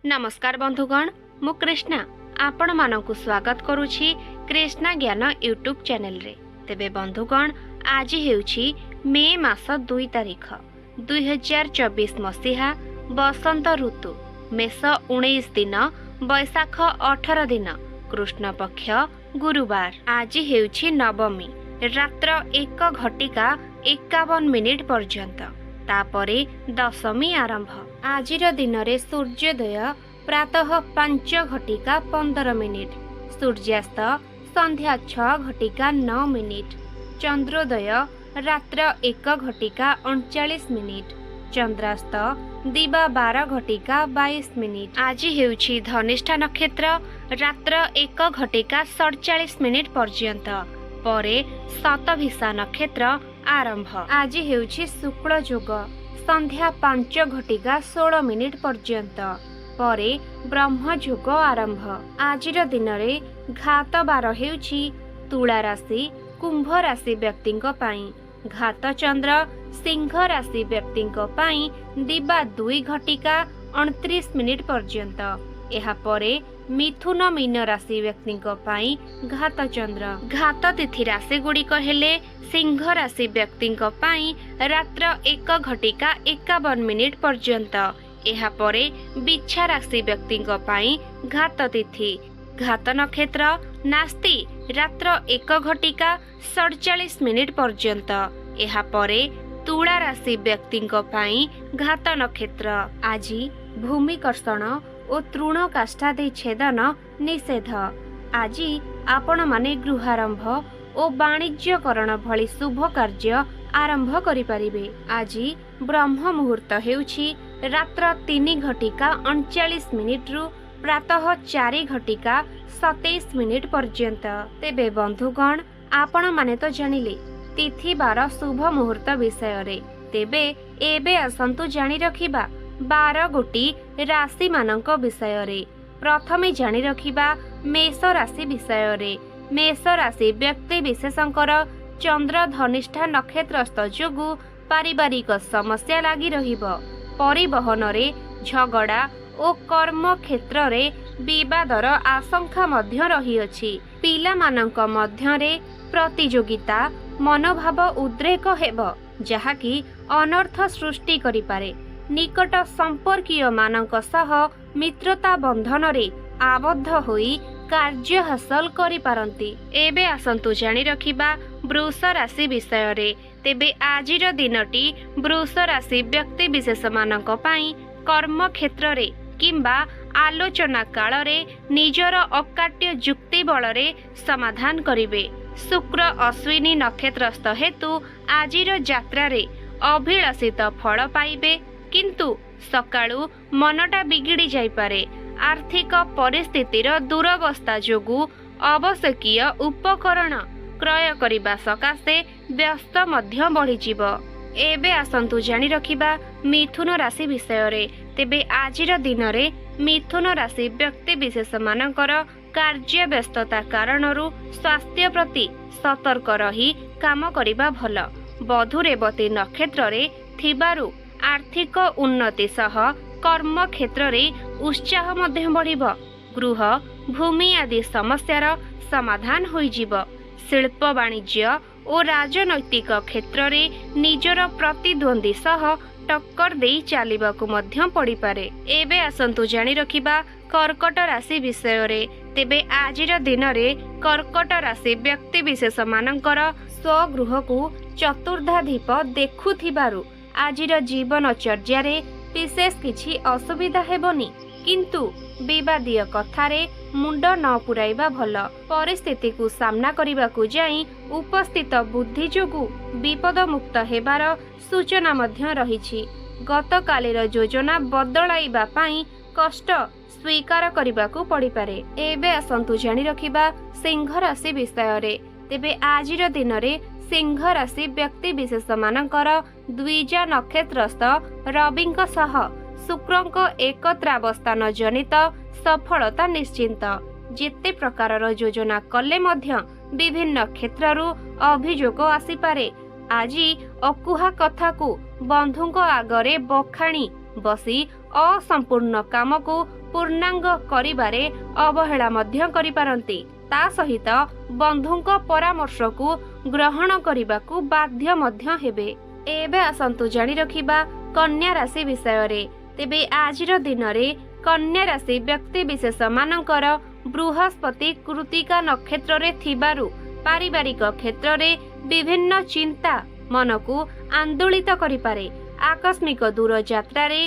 ନମସ୍କାର ବନ୍ଧୁଗଣ, ମୁଁ କୃଷ୍ଣା ଆପଣମାନଙ୍କୁ ସ୍ୱାଗତ କରୁଛି କୃଷ୍ଣା ଜ୍ଞାନ ୟୁଟ୍ୟୁବ୍ ଚ୍ୟାନେଲରେ। ତେବେ ବନ୍ଧୁଗଣ, ଆଜି ହେଉଛି ମେ ମାସ 2 ତାରିଖ, 2024 ମସିହା, ବସନ୍ତ ଋତୁ, ମେଷ 19 ଦିନ, ବୈଶାଖ 18 ଦିନ, କୃଷ୍ଣପକ୍ଷ, ଗୁରୁବାର। ଆଜି ହେଉଛି ନବମୀ, ରାତ୍ର 1 ଘଟିକା 51 ମିନିଟ୍ ପର୍ଯ୍ୟନ୍ତ, ତାପରେ ଦଶମୀ ଆରମ୍ଭ। ଆଜିର ଦିନରେ ସୂର୍ଯ୍ୟୋଦୟ ପ୍ରାତଃ 5 ଘଟିକା 15 ମିନିଟ୍, ସୂର୍ଯ୍ୟାସ୍ତ ସନ୍ଧ୍ୟା 6 ଘଟିକା 9 ମିନିଟ୍, ଚନ୍ଦ୍ରୋଦୟ ରାତ୍ର 1 ଘଟିକା 39 ମିନିଟ୍, ଚନ୍ଦ୍ରାସ୍ତ ଦିବା 12 ଘଟିକା 22 ମିନିଟ୍। ଆଜି ହେଉଛି ଧନିଷ୍ଠା ନକ୍ଷତ୍ର, ରାତ୍ର 1 ଘଟିକା 47 ମିନିଟ୍ ପର୍ଯ୍ୟନ୍ତ, ପରେ ଶତଭିଷା ନକ୍ଷତ୍ର ଆରମ୍ଭ। ଆଜି ହେଉଛି ଶୁକ୍ଳ ଯୋଗ, ସନ୍ଧ୍ୟା 5 ଘଟିକା 16 ମିନିଟ୍ ପର୍ଯ୍ୟନ୍ତ, ପରେ ବ୍ରହ୍ମଯୋଗ ଆରମ୍ଭ। ଆଜିର ଦିନରେ ଘାତ ବାର ହେଉଛି ତୁଳା ରାଶି, କୁମ୍ଭ ରାଶି ବ୍ୟକ୍ତିଙ୍କ ପାଇଁ। ଘାତ ଚନ୍ଦ୍ର ସିଂହ ରାଶି ବ୍ୟକ୍ତିଙ୍କ ପାଇଁ ଦିବା 2 ଘଟିକା 29 ମିନିଟ୍ ପର୍ଯ୍ୟନ୍ତ, ଏହାପରେ ମିଥୁନ ମୀନ ରାଶି ବ୍ୟକ୍ତିଙ୍କ ପାଇଁ ଘାତ ଚନ୍ଦ୍ର। ଘାତ ତିଥି ରାଶିଗୁଡ଼ିକ ହେଲେ ସିଂହ ରାଶି ବ୍ୟକ୍ତିଙ୍କ ପାଇଁ ରାତ୍ର 1 ଘଟିକା 51 ମିନିଟ୍ ପର୍ଯ୍ୟନ୍ତ, ଏହାପରେ ବିଛା ରାଶି ବ୍ୟକ୍ତିଙ୍କ ପାଇଁ ଘାତ ତିଥି। ଘାତ ନକ୍ଷତ୍ର ନାସ୍ତି ରାତ୍ର 1 ଘଟିକା 47 ମିନିଟ୍ ପର୍ଯ୍ୟନ୍ତ, ଏହାପରେ ତୁଳା ରାଶି ବ୍ୟକ୍ତିଙ୍କ ପାଇଁ ଘାତ ନକ୍ଷତ୍ର। ଆଜି ଭୂମିକର୍ଷଣ ଓ ତୃଣ କାଷ୍ଠାଦି ଛେଦନ ନିଷେଧ। ଆଜି ଆପଣମାନେ ଗୃହାରମ୍ଭ ଓ ବାଣିଜ୍ୟକରଣ ଭଳି ଶୁଭ କାର୍ଯ୍ୟ ଆରମ୍ଭ କରିପାରିବେ। ଆଜି ବ୍ରହ୍ମ ମୁହୂର୍ତ୍ତ ହେଉଛି ରାତ୍ର 3 ଘଟିକା 39 ମିନିଟ୍ରୁ ପ୍ରାତଃ 4 ଘଟିକା 27 ମିନିଟ୍ ପର୍ଯ୍ୟନ୍ତ। ତେବେ ବନ୍ଧୁଗଣ, ଆପଣମାନେ ତ ଜାଣିଲେ ତିଥି ବାର ଶୁଭ ମୁହୂର୍ତ୍ତ ବିଷୟରେ। ତେବେ ଏବେ ଆସନ୍ତୁ ଜାଣି ରଖିବା 12 ଗୋଟି ରାଶିମାନଙ୍କ ବିଷୟରେ। ପ୍ରଥମେ ଜାଣି ରଖିବା ମେଷ ରାଶି ବିଷୟରେ। ମେଷ ରାଶି ବ୍ୟକ୍ତି ବିଶେଷଙ୍କର ଚନ୍ଦ୍ର ଧନିଷ୍ଠା ନକ୍ଷତ୍ରସ୍ଥ ଯୋଗୁଁ ପାରିବାରିକ ସମସ୍ୟା ଲାଗି ରହିବ। ପରିବହନରେ ଝଗଡ଼ା ଓ କର୍ମ କ୍ଷେତ୍ରରେ ବିବାଦର ଆଶଙ୍କା ମଧ୍ୟ ରହିଅଛି। ପିଲାମାନଙ୍କ ମଧ୍ୟରେ ପ୍ରତିଯୋଗିତା ମନୋଭାବ ଉଦ୍ରେକ ହେବ, ଯାହାକି ଅନର୍ଥ ସୃଷ୍ଟି କରିପାରେ। ନିକଟ ସମ୍ପର୍କୀୟମାନଙ୍କ ସହ ମିତ୍ରତା ବନ୍ଧନରେ ଆବଦ୍ଧ ହୋଇ କାର୍ଯ୍ୟ ହାସଲ କରିପାରନ୍ତି। ଏବେ ଆସନ୍ତୁ ଜାଣି ରଖିବା ବୃଷ ରାଶି ବିଷୟରେ। ତେବେ ଆଜିର ଦିନଟି ବୃଷ ରାଶି ବ୍ୟକ୍ତି ବିଶେଷମାନଙ୍କ ପାଇଁ କର୍ମକ୍ଷେତ୍ରରେ କିମ୍ବା ଆଲୋଚନା କାଳରେ ନିଜର ଅକାଟ୍ୟ ଯୁକ୍ତି ବଳରେ ସମାଧାନ କରିବେ। ଶୁକ୍ର ଅଶ୍ୱିନୀ ନକ୍ଷତ୍ରସ୍ଥ ହେତୁ ଆଜିର ଯାତ୍ରାରେ ଅଭିଳଷିତ ଫଳ ପାଇବେ, କିନ୍ତୁ ସକାଳୁ ମନଟା ବିଗିଡ଼ି ଯାଇପାରେ। ଆର୍ଥିକ ପରିସ୍ଥିତିର ଦୁରବସ୍ଥା ଯୋଗୁଁ ଆବଶ୍ୟକୀୟ ଉପକରଣ କ୍ରୟ କରିବା ସକାଶେ ବ୍ୟସ୍ତ ମଧ୍ୟ ବଢ଼ିଯିବ। ଏବେ ଆସନ୍ତୁ ଜାଣି ରଖିବା ମିଥୁନ ରାଶି ବିଷୟରେ। ତେବେ ଆଜିର ଦିନରେ ମିଥୁନ ରାଶି ବ୍ୟକ୍ତି ବିଶେଷମାନଙ୍କର କାର୍ଯ୍ୟ ବ୍ୟସ୍ତତା କାରଣରୁ ସ୍ୱାସ୍ଥ୍ୟ ପ୍ରତି ସତର୍କ ରହି କାମ କରିବା ଭଲ। ବଧୁରେବତୀ ନକ୍ଷତ୍ରରେ ଥିବାରୁ ଆର୍ଥିକ ଉନ୍ନତି ସହ କର୍ମକ୍ଷେତ୍ରରେ ଉତ୍ସାହ ମଧ୍ୟ ବଢ଼ିବ। ଗୃହ, ଭୂମି ଆଦି ସମସ୍ୟାର ସମାଧାନ ହୋଇଯିବ। ଶିଳ୍ପ, ବାଣିଜ୍ୟ ଓ ରାଜନୈତିକ କ୍ଷେତ୍ରରେ ନିଜର ପ୍ରତିଦ୍ୱନ୍ଦ୍ୱୀ ସହ ଟକ୍କର ଦେଇ ଚାଲିବାକୁ ମଧ୍ୟ ପଡ଼ିପାରେ। ଏବେ ଆସନ୍ତୁ ଜାଣି ରଖିବା କର୍କଟ ରାଶି ବିଷୟରେ। ତେବେ ଆଜିର ଦିନରେ କର୍କଟ ରାଶି ବ୍ୟକ୍ତି ବିଶେଷମାନଙ୍କର ସ୍ୱଗୃହକୁ ଚତୁର୍ଦ୍ଧାଧିପ ଦେଖୁଥିବାରୁ ଆଜିର ଜୀବନଚର୍ଯ୍ୟାରେ ବିଶେଷ କିଛି ଅସୁବିଧା ହେବନି, କିନ୍ତୁ ବିବାଦୀୟ କଥାରେ ମୁଣ୍ଡ ନ ପୁରାଇବା ଭଲ। ପରିସ୍ଥିତିକୁ ସାମ୍ନା କରିବାକୁ ଯାଇ ଉପସ୍ଥିତ ବୁଦ୍ଧି ଯୋଗୁଁ ବିପଦମୁକ୍ତ ହେବାର ସୂଚନା ମଧ୍ୟ ରହିଛି। ଗତକାଲିର ଯୋଜନା ବଦଳାଇବା ପାଇଁ କଷ୍ଟ ସ୍ୱୀକାର କରିବାକୁ ପଡ଼ିପାରେ। ଏବେ ଆସନ୍ତୁ ଜାଣି ରଖିବା ସିଂହ ରାଶି ବିଷୟରେ। ତେବେ ଆଜିର ଦିନରେ ସିଂହ ରାଶି ବ୍ୟକ୍ତି ବିଶେଷମାନଙ୍କର ଦ୍ୱିଜା ନକ୍ଷତ୍ରସ୍ଥ ରବିଙ୍କ ସହ ଶୁକ୍ରଙ୍କ ଏକତ୍ରାବସ୍ଥାନ ଜନିତ ସଫଳତା ନିଶ୍ଚିନ୍ତ। ଯେତେ ପ୍ରକାରର ଯୋଜନା କଲେ ମଧ୍ୟ ବିଭିନ୍ନ କ୍ଷେତ୍ରରୁ ଅଭିଯୋଗ ଆସିପାରେ। ଆଜି ଅକୁହା କଥାକୁ ବନ୍ଧୁଙ୍କ ଆଗରେ ବଖାଣି ବସି ଅସମ୍ପୂର୍ଣ୍ଣ କାମକୁ ପୂର୍ଣ୍ଣାଙ୍ଗ କରିବାରେ ଅବହେଳା ମଧ୍ୟ କରିପାରନ୍ତି। ତା ସହିତ ବନ୍ଧୁଙ୍କ ପରାମର୍ଶକୁ ଗ୍ରହଣ କରିବାକୁ ବାଧ୍ୟ ମଧ୍ୟ ହେବେ। ଏବେ ଆସନ୍ତୁ ଜାଣି ରଖିବା କନ୍ୟା ରାଶି ବିଷୟରେ। ତେବେ ଆଜିର ଦିନରେ କନ୍ୟା ରାଶି ବ୍ୟକ୍ତି ବିଶେଷମାନଙ୍କର ବୃହସ୍ପତି କୃତିକା ନକ୍ଷତ୍ରରେ ଥିବାରୁ ପାରିବାରିକ କ୍ଷେତ୍ରରେ ବିଭିନ୍ନ ଚିନ୍ତା ମନକୁ ଆନ୍ଦୋଳିତ କରିପାରେ। ଆକସ୍ମିକ ଦୂରଯାତ୍ରାରେ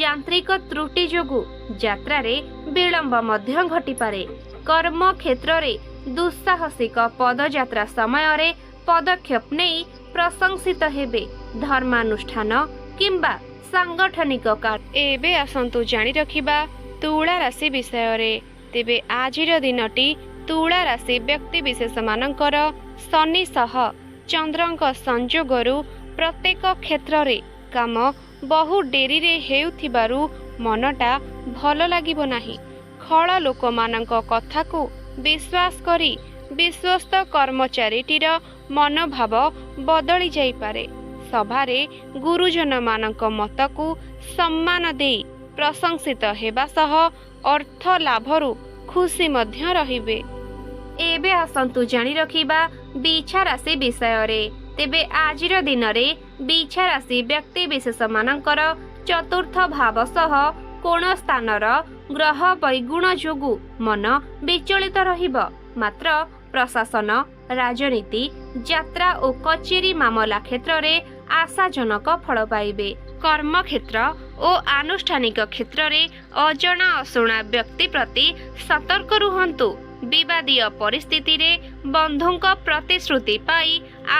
ଯାନ୍ତ୍ରିକ ତ୍ରୁଟି ଯୋଗୁଁ ଯାତ୍ରାରେ ବିଳମ୍ବ ମଧ୍ୟ ଘଟିପାରେ। କର୍ମ କ୍ଷେତ୍ରରେ ଦୁଃସାହସିକ ପଦଯାତ୍ରା ସମୟରେ ପଦକ୍ଷେପ ନେଇ ପ୍ରଶଂସିତ ହେବେ। ଧର୍ମାନୁଷ୍ଠାନ କିମ୍ବା ସାଙ୍ଗଠନିକ କାର୍ଯ୍ୟ। ଏବେ ଆସନ୍ତୁ ଜାଣି ରଖିବା ତୁଳା ରାଶି ବିଷୟରେ। ତେବେ ଆଜିର ଦିନଟି ତୁଳା ରାଶି ବ୍ୟକ୍ତି ବିଶେଷମାନଙ୍କର ଶନି ସହ ଚନ୍ଦ୍ରଙ୍କ ସଂଯୋଗରୁ ପ୍ରତ୍ୟେକ କ୍ଷେତ୍ରରେ କାମ ବହୁ ଡେରିରେ ହେଉଥିବାରୁ ମନଟା ଭଲ ଲାଗିବ ନାହିଁ। ଖଳ ଲୋକମାନଙ୍କ କଥାକୁ ବିଶ୍ୱାସ କରି ବିଶ୍ୱସ୍ତ କର୍ମଚାରୀଟିର ମନୋଭାବ ବଦଳି ଯାଇପାରେ। ସଭାରେ ଗୁରୁଜନମାନଙ୍କ ମତକୁ ସମ୍ମାନ ଦେଇ ପ୍ରଶଂସିତ ହେବା ସହ ଅର୍ଥ ଲାଭରୁ ଖୁସି ମଧ୍ୟ ରହିବେ। ଏବେ ଆସନ୍ତୁ ଜାଣି ରଖିବା ବିଛା ରାଶି ବିଷୟରେ। ତେବେ ଆଜିର ଦିନରେ ବିଛା ରାଶି ବ୍ୟକ୍ତି ବିଶେଷମାନଙ୍କର ଚତୁର୍ଥ ଭାବ ସହ କୋଣ ସ୍ଥାନର ଗ୍ରହ ବୈଗୁଣ ଯୋଗୁଁ ମନ ବିଚଳିତ ରହିବ। ମାତ୍ର ପ୍ରଶାସନ, ରାଜନୀତି, ଯାତ୍ରା ଓ କଚେରୀ ମାମଲା କ୍ଷେତ୍ରରେ ଆଶାଜନକ ଫଳ ପାଇବେ। କର୍ମକ୍ଷେତ୍ର ଓ ଆନୁଷ୍ଠାନିକ କ୍ଷେତ୍ରରେ ଅଜଣା ଅଶୁଣା ବ୍ୟକ୍ତି ପ୍ରତି ସତର୍କ ରୁହନ୍ତୁ। ବିବାଦୀୟ ପରିସ୍ଥିତିରେ ବନ୍ଧୁଙ୍କ ପ୍ରତିଶ୍ରୁତି ପାଇ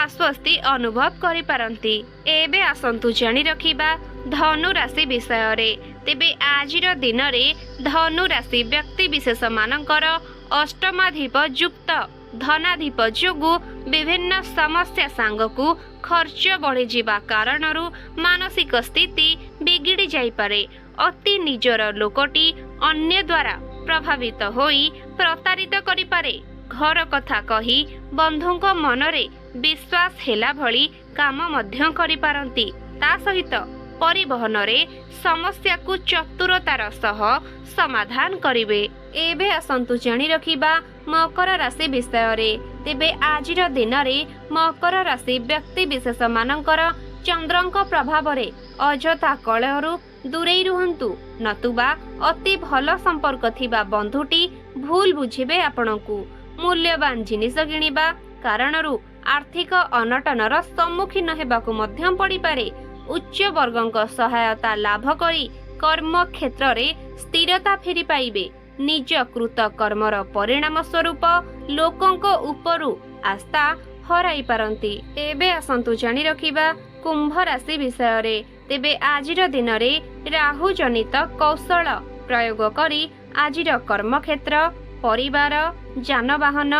ଆଶ୍ୱସ୍ତି ଅନୁଭବ କରିପାରନ୍ତି। ଏବେ ଆସନ୍ତୁ ଜାଣି ରଖିବା ଧନୁ ରାଶି ବିଷୟରେ। ତେବେ ଆଜିର ଦିନରେ ଧନୁ ରାଶି ବ୍ୟକ୍ତି ବିଶେଷମାନଙ୍କର ଅଷ୍ଟମାଧିପ ଯୁକ୍ତ ଧନାଧିପ ଯୋଗୁଁ ବିଭିନ୍ନ ସମସ୍ୟା ସାଙ୍ଗକୁ ଖର୍ଚ୍ଚ ବଢ଼ିଯିବା କାରଣରୁ ମାନସିକ ସ୍ଥିତି ବିଗିଡ଼ି ଯାଇପାରେ। ଅତି ନିଜର ଲୋକଟି ଅନ୍ୟ ଦ୍ୱାରା ପ୍ରଭାବିତ ହୋଇ ପ୍ରତାରିତ କରିପାରେ। ଘର କଥା କହି ବନ୍ଧୁଙ୍କ ମନରେ ବିଶ୍ୱାସ ହେଲା ଭଳି କାମ ମଧ୍ୟ କରିପାରନ୍ତି। ତା ସହିତ ପରିବହନରେ ସମସ୍ୟାକୁ ଚତୁରତାର ସହ ସମାଧାନ କରିବେ। ଏବେ ଆସନ୍ତୁ ଜାଣି ରଖିବା ମକର ରାଶି ବିଷୟରେ। ତେବେ ଆଜିର ଦିନରେ ମକର ରାଶି ବ୍ୟକ୍ତି ବିଶେଷମାନଙ୍କର ଚନ୍ଦ୍ରଙ୍କ ପ୍ରଭାବରେ ଅଯଥା କଳହରୁ ଦୂରେଇ ରୁହନ୍ତୁ, ନତୁବା ଅତି ଭଲ ସମ୍ପର୍କ ଥିବା ବନ୍ଧୁଟି ଭୁଲ ବୁଝିବେ ଆପଣଙ୍କୁ। ମୂଲ୍ୟବାନ ଜିନିଷ କିଣିବା କାରଣରୁ ଆର୍ଥିକ ଅନଟନର ସମ୍ମୁଖୀନ ହେବାକୁ ମଧ୍ୟ ପଡ଼ିପାରେ। ଉଚ୍ଚ ବର୍ଗଙ୍କ ସହାୟତା ଲାଭ କରି କର୍ମ କ୍ଷେତ୍ରରେ ସ୍ଥିରତା ଫେରି ପାଇବେ। ନିଜ କୃତ କର୍ମର ପରିଣାମ ସ୍ୱରୂପ ଲୋକଙ୍କ ଉପରୁ ଆସ୍ଥା ହରାଇ ପାରନ୍ତି। ଏବେ ଆସନ୍ତୁ ଜାଣି ରଖିବା କୁମ୍ଭ ରାଶି ବିଷୟରେ। ତେବେ ଆଜିର ଦିନରେ ରାହୁ ଜନିତ କୌଶଳ ପ୍ରୟୋଗ କରି ଆଜିର କର୍ମକ୍ଷେତ୍ର, ପରିବାର, ଯାନବାହନ,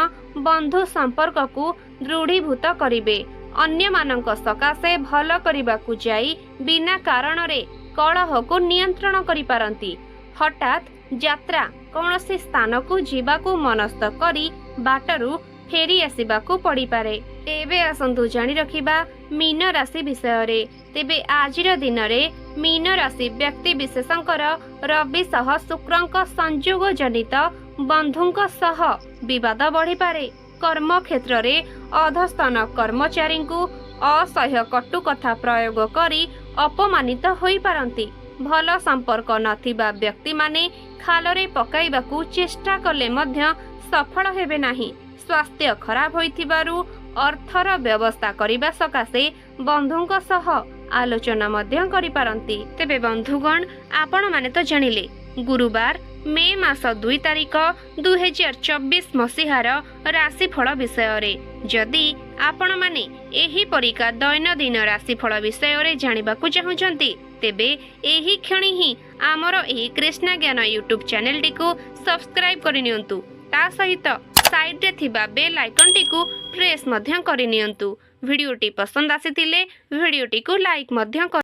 ବନ୍ଧୁ ସମ୍ପର୍କକୁ ଦୃଢ଼ୀଭୂତ କରିବେ। ଅନ୍ୟମାନଙ୍କ ସକାଶେ ଭଲ କରିବାକୁ ଯାଇ ବିନା କାରଣରେ କଳହକୁ ନିୟନ୍ତ୍ରଣ କରିପାରନ୍ତି। ହଠାତ୍ ଯାତ୍ରା କୌଣସି ସ୍ଥାନକୁ ଯିବାକୁ ମନସ୍ଥ କରି ବାଟରୁ ଫେରି ଆସିବାକୁ ପଡ଼ିପାରେ। ଏବେ ଆସନ୍ତୁ ଜାଣି ରଖିବା ମୀନ ରାଶି ବିଷୟରେ। ତେବେ ଆଜିର ଦିନରେ ମୀନ ରାଶି ବ୍ୟକ୍ତି ବିଶେଷଙ୍କର ରବି ସହ ଶୁକ୍ରଙ୍କ ସଂଯୋଗ ଜନିତ ବନ୍ଧୁଙ୍କ ସହ ବିବାଦ ବଢ଼ିପାରେ। କର୍ମକ୍ଷେତ୍ରରେ ଅଧସ୍ତନ କର୍ମଚାରୀଙ୍କୁ ଅସହ୍ୟ କଟୁ କଥା ପ୍ରୟୋଗ କରି ଅପମାନିତ ହୋଇପାରନ୍ତି। ଭଲ ସମ୍ପର୍କ ନଥିବା ବ୍ୟକ୍ତିମାନେ ଖାଲରେ ପକାଇବାକୁ ଚେଷ୍ଟା କଲେ ମଧ୍ୟ ସଫଳ ହେବେ ନାହିଁ। ସ୍ୱାସ୍ଥ୍ୟ ଖରାପ ହୋଇଥିବାରୁ ଅର୍ଥର ବ୍ୟବସ୍ଥା କରିବା ସକାଶେ ବନ୍ଧୁଙ୍କ ସହ ଆଲୋଚନା ମଧ୍ୟ କରିପାରନ୍ତି। ତେବେ ବନ୍ଧୁଗଣ, ଆପଣମାନେ ତ ଜାଣିଲେ ଗୁରୁବାର ମେ ମାସ 2 ତାରିଖ 2024 ମସିହାର ରାଶିଫଳ ବିଷୟରେ। ଯଦି ଆପଣମାନେ ଏହିପରିକା ଦୈନନ୍ଦିନ ରାଶିଫଳ ବିଷୟରେ ଜାଣିବାକୁ ଚାହୁଁଛନ୍ତି, ତେବେ ଏହି କ୍ଷଣି ହିଁ ଆମର ଏହି କୃଷ୍ଣା ଜ୍ଞାନ ୟୁଟ୍ୟୁବ୍ ଚ୍ୟାନେଲଟିକୁ ସବସ୍କ୍ରାଇବ୍ କରିନିଅନ୍ତୁ। ତା ସହିତ ସାଇଡ଼୍ରେ ଥିବା ବେଲ୍ ଆଇକନ୍ଟିକୁ ପ୍ରେସ୍ ମଧ୍ୟ କରିନିଅନ୍ତୁ। ଭିଡ଼ିଓଟି ପସନ୍ଦ ଆସିଥିଲେ ଭିଡ଼ିଓଟିକୁ ଲାଇକ୍ ମଧ୍ୟ।